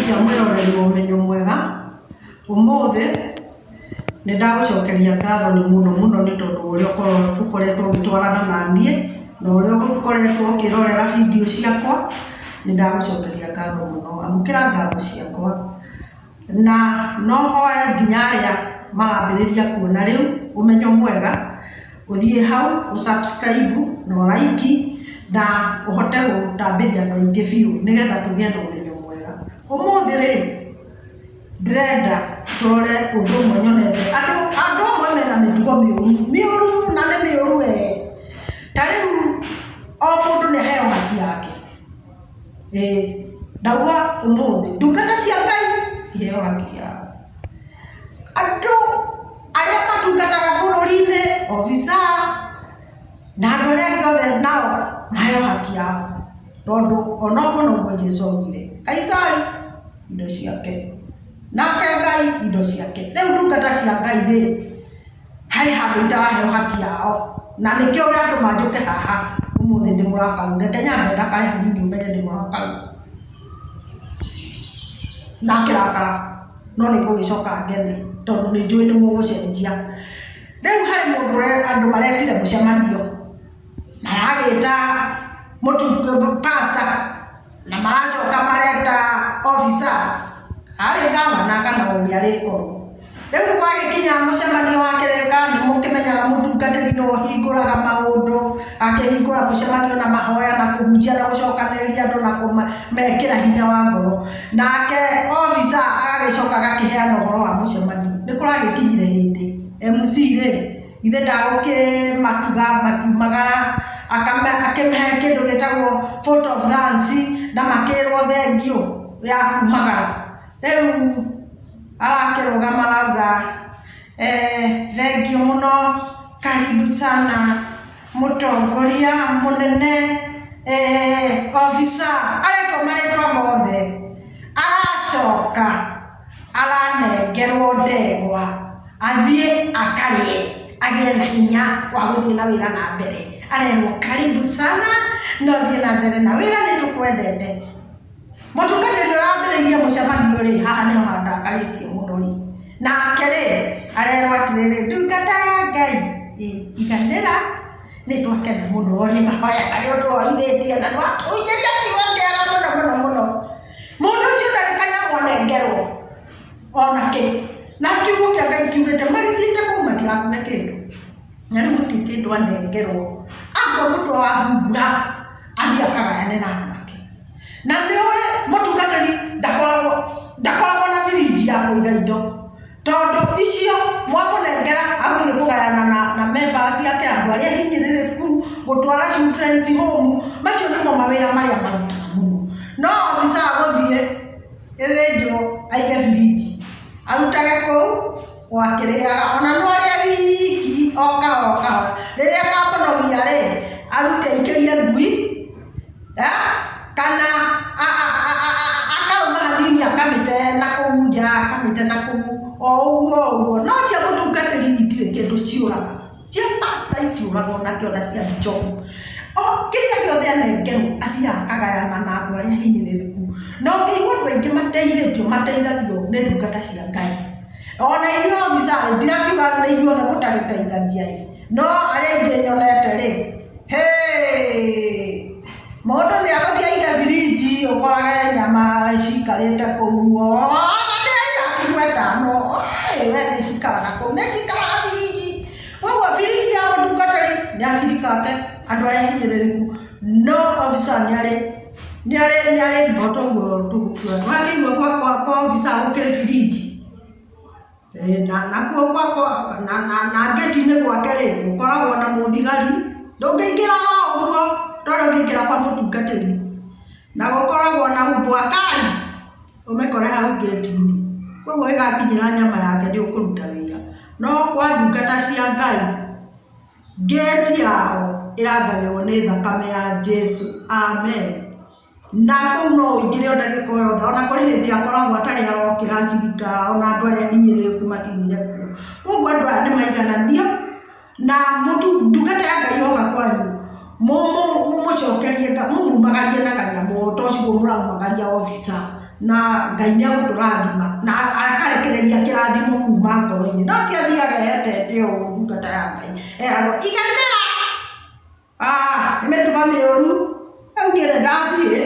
Nĩ atĩa mwĩroreri wa ũmenyo mwega, ũmũthĩ nĩ ndagũcokeria ngatho nĩ mũno mũno nĩ tondũ wa ũrĩa ũkoretwo ũgĩtwarana na niĩ, na ũrĩa ũkoretwo ũkĩrorera bindiũ ciakwa, nĩ ndagũcokeria ngatho mũno. Amũkĩra ngatho ciakwa. Na no hoe nginya arĩa marambĩrĩria kuona rĩu ũmenyo mwega, ũthiĩ hau ũ subscribe na ũ like na ũhote gũtambĩria andũ aingĩ biũ nĩgetha tũgĩe na ũmenyo mwega. Ũmũthĩ rĩ, ndĩrenda tũrore ũndũ ũmwe nyonete, andũ andũ amwe mena mĩtugo mĩũru, mĩũru na nĩ mĩũru we. Ta rĩu o mũndũ nĩ aheo haki yake. Ĩĩ, ndauga ũmũthĩ ndungata cia Ngai iheo haki ciao. Andũ arĩa matungataga bũrũri-inĩ, obithaa na andũ arĩa angĩ othe nao maheo haki yao. Tondũ ona ũguo noguo Jesũ augire, Kaisari indo ciake, nake Ngai indo ciake. Rĩu ndungata cia Ngai rĩ, harĩ handũ itaraheo haki yao, na nĩkĩo gĩatũma njũke haha ũmũthĩ ndĩ mũrakaru. Reke nyambe ndakare hanini ũmenye ndĩ mũrakaru. Ndakĩrakara, no nĩ ngũgĩcoka ngene tondũ nĩ njũĩ nĩ mũgũcenjia. Rĩu harĩ mũndũ andũ maretire mũcemanio, maragĩta pastor na maracoka mareta officer, arĩ gavana kana ũrĩa arĩkorwo. Rĩu gwagĩkinya mũcemanio wa kĩrĩka nĩ mũkĩmenyaga mũtungatĩri nĩwe ũhingũraga maũndũ, akĩhingũra mũcemanio na mahoya na kũhunjia na gũcokanĩrĩria andũ na kũmekĩra hinya wa ngoro. Nake officer agagĩcoka agakĩheana ũhoro wa mũcemanio. Nĩ kũragĩkinyire hĩndĩ MC rĩ, githĩ ndagũkĩmatuga makiumagara, akĩmahe kĩndũ gĩtagwo vote of thanks na makĩrwo thengiũ ya kumagara. Rĩu arakĩrũgama arauga thengiũ mũno, karibu sana mũtongoria mũnene, officer, aretwo marĩtwa mothe. Aracoka aranengerwo ndegwa athiĩ akarĩe agĩe na hinya wa gũthiĩ na wĩra na mbere. Arerwo karibu sana na ũthiĩ na mbere na wĩra nĩ tũkwendete. Mũtungatĩri ũrĩa wambĩrĩirie mũcemanio rĩ, haha nĩho handakarĩtie mũno rĩ, nake rĩ, arerwo atĩrĩrĩ, ndungata ya Ngai, iganĩra, nĩ twakena mũno nĩ mahoya marĩa ũtũhoithĩtie na nĩ watũhunjĩria kiugo kĩega mũno mũno mũno. Mũndũ ũcio ndarĩ kanyamũ anengerwo ona kĩ, na kiugo kĩa Ngai kiugĩte magĩthiĩte kũu matigakue kĩndũ. Na rĩu gũtirĩ kĩndũ anengerwo, akua mũtwe wa thungura athiĩ akagayane na andũ ake. Na nĩ ũĩ mũtungatĩri ndakoragwo ndakoragwo na birinji ya kũiga indo, tondũ icio mwamũnengera agũthiĩ kũgayana na members ake, andũ arĩa ahinyĩrĩrĩku, gũtwara children's home, macio nĩmo mawĩra marĩa marutaga mũno. No obica agũthiĩ ĩthĩnjwo aige birinji, arutage kũu wakĩrĩaga, ona no arĩe wiki o kahora o kahora, rĩrĩa akamũnogia rĩ, arute aikĩrie ngui, kana akarũma hanini akamĩte na kũu nja, akamĩte na kũu, o ũguo o ũguo, no cia mũtungatĩri itirĩ kĩndũ ciũraga, cia pastor itiũraga onakĩ ona cia bishop, o kĩrĩa gĩothe anengerwo athiaga akagayana na andũ arĩa ahinyĩrĩrĩku, na ũngĩigua andũ aingĩ mateithĩtio, mateithagio nĩ ndungata cia Ngai. Ona inyuĩ obithaa rĩ, ndirakiuga nĩ inyuothe mũtagĩteithagia ĩ, no arĩa aingĩ nyonete rĩ, hĩ, mũndũ nĩ agũthiĩ aige birinji ũkorage nyama cikarĩte kũu, ona nĩ ya kiro ĩtano, we nĩ cikaraga kũu, nĩ cikaraga birinji. Koguo birinji ya mũtungatĩri nĩ acirika ake, andũ arĩa ahinyĩrĩrĩku, no obithaa nĩ arĩ nĩ arĩ nĩ arĩ o toguo tũgũkua. Wakĩigua gwakwa kwa obithaa gũkĩrĩ birinji? Na nakuo gwakwa na ngĩti-inĩ gwake rĩ, gũkoragwo na mũthigari, ndũngĩingĩra oro ũguo ta ũrĩa ũngĩingĩra kwa mũtungatĩri. Na gũkoragwo na mbwa kali, ũmĩkore hau ngĩti-inĩ. Koguo ĩgakinyĩra nyama yake ndĩkũruta wĩra. No kwa ndungata cia Ngai, ngĩti yao ĩrangagĩrwo nĩ thakame ya Jesu. Amen. Na kũu no ũingĩre o ndagĩka o yothe, ona kũrĩ hĩndĩ akoragwo atarĩ arokĩra acirika, ona andũ arĩa ahinyĩrĩrĩku makinyire kuo. Koguo andũ aya nĩ maigananio, na ndungata ya Ngai yoka kwanyu, mũmũcokerie, mũmumagarie na kanyamũ o ta ũcio mũraumagaria officer. Na Ngai nĩ egũtũrathima na akarekereria kĩrathimo kuma ngoro-inĩ. No ti athiaga ehetete ũũ ndungata ya Ngai, eragwo iganĩra, nĩ mĩtugo mĩũru, rĩu niĩ nĩ ndathiĩ.